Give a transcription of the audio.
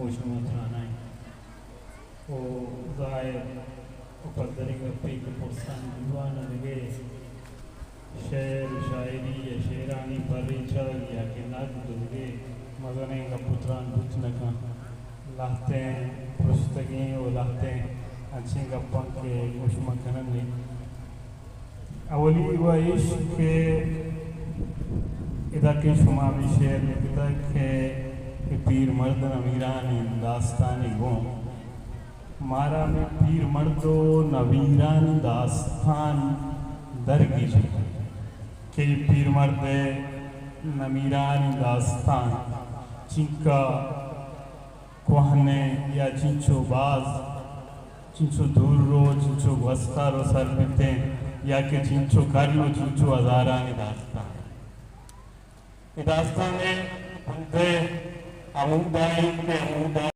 شما ترانائیں۔ او ظاہر و پدریں گپے کہ پرسانی دیوان ء دگہ شعر و شاعری یا شعرانی پریچگ یا کہ ندب و دگہ مزنیں گپ و تران بوت نہ کن۔ لہتیں پرشتگیں و لہتیں انچیں گپاں کہ گوش ما کنن۔ اولی و ایش کہ ادا کہ شما ہمے شعر لکھتگ کہ اے پیر مرد نمیرانیں داستانے گوں، مارا ہمے پیر مرد و نمیرانیں داستان درگیجی کہ اے پیر مرد نمیرانیں داستان چنکا کوہنیں یا چنچو باز، چنچو دور رو، چنچو گوستہ رو سر بیتیں، یا کہ چنچو کرن و چنچو ہزارانی داستان۔ اے داستان ء بندے ہمودا انت کہ ہمودا